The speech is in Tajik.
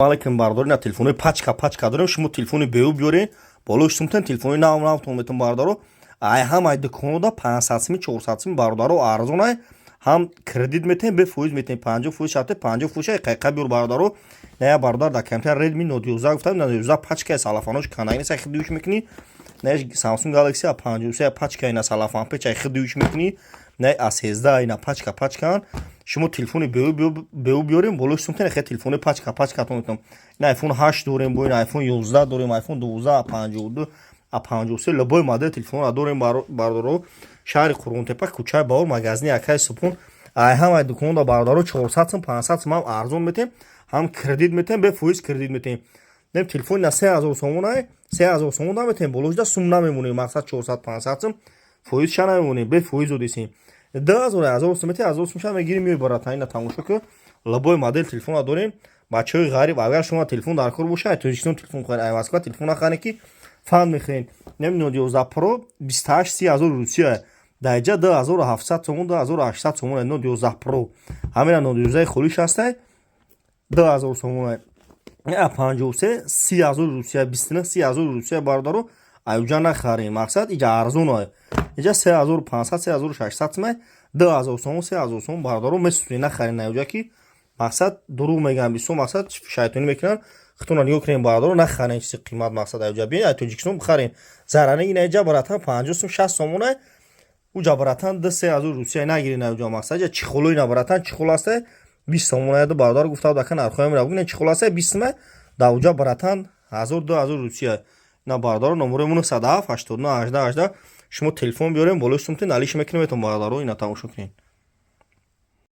Алейкум, бародари, на телефонои пачка пачка дорем. Шумо телефони беу биёрен, болои сумтен телефони нав навтон метон, бародаро. Ай ҳам ай дуконода 500 сими, 400 сими, бародаро, арзонай. Ҳам кредит метем, бефоиз метем, 50% шарте, 50% ай қайқа биёр, бародаро. На, бародар, дар компютер Redmi Note 11 гуфтам, Note 11 пачкаи салафанош канагини сай хидиюш мекунӣ. На, Samsung Galaxy A53 пачкаи, на салафан печ ай хидиюш мекунӣ. На, A13 ина пачка пачкаан. Шумо телефони беу биёрем, болои сумтен хе телефони пачка пачкатон метон. На, iPhone 8 дорем, бо ин iPhone 11 дорем, iPhone 12, A52, A53, любой модел телефонро дорем, бародаро. Шаҳри Қурғонтепа, кӯчаи Баҳор, магазини Акаи Супон. Ай ҳамаи дуконда, бародаро, 400 сум, 500 сум ҳам арзон метем, ҳам кредит метем, бефоиз кредит метем. Нем, телефони на 3000 сомонай, 3000 сомон наметем, болошда сум намемонем, мақсад 400, 500 сум фоизша намемонем, бефоиз додисем. 2000, 1000 сум метем, 1000 сум ша мегирим, меои, барата. Ина тамошо ку, любой модел телефонро дорем. Бачаҳои ғариб, агар шумо телефон дар кор боша, ай Тоҷикистон телефон хӯред, ай Москва телефон нахаред, ки фанд мехӯред. Нем, Note 11 Pro 28 30 ҳазор Русия, дар иҷа 2700 сомон, 2800 сомон. Note 11 Pro ҳамина Note 11 холиш ҳастай, 2000 сомон. А53 30 ҳазор Русия, 29 30 ҳазор Русия, бародаро. Аюҷа нахарем, мақсад иҷа арзон, иҷа 3500, 3600 сумай, 2000 сомон, 3000 сомон, бародаро, месӯзед. Нахарем аюҷа, ки мақсад дурӯғ мегӯянд бисёр, мақсад шайтонӣ мекунанд. Худтонро нигоҳ кунем, бародаро, нахарем чизи қимат, мақсад аюҷа. Биёед, ай Тоҷикистон бихарем. Зарани ина иҷа, братан, 50 сум, 60 сомонай, уҷа, братан, 2-3 ҳазор Русия. Нагирен аюҷа, мақсад иҷа чехоло ина, братан, чехол ҳастай, 20 сомонай. Бародар гуфта буд, ака, нархҳоям ра чехол ҳастай, 20 сумай, дар уҷа, братан, 1000, 2000 Русия. На, бародаро, номерои 907 89 18 18. Шумо телефон биёрем, болои сумти налиш мекунем, метон, бародаро. Ина тамошо кунед.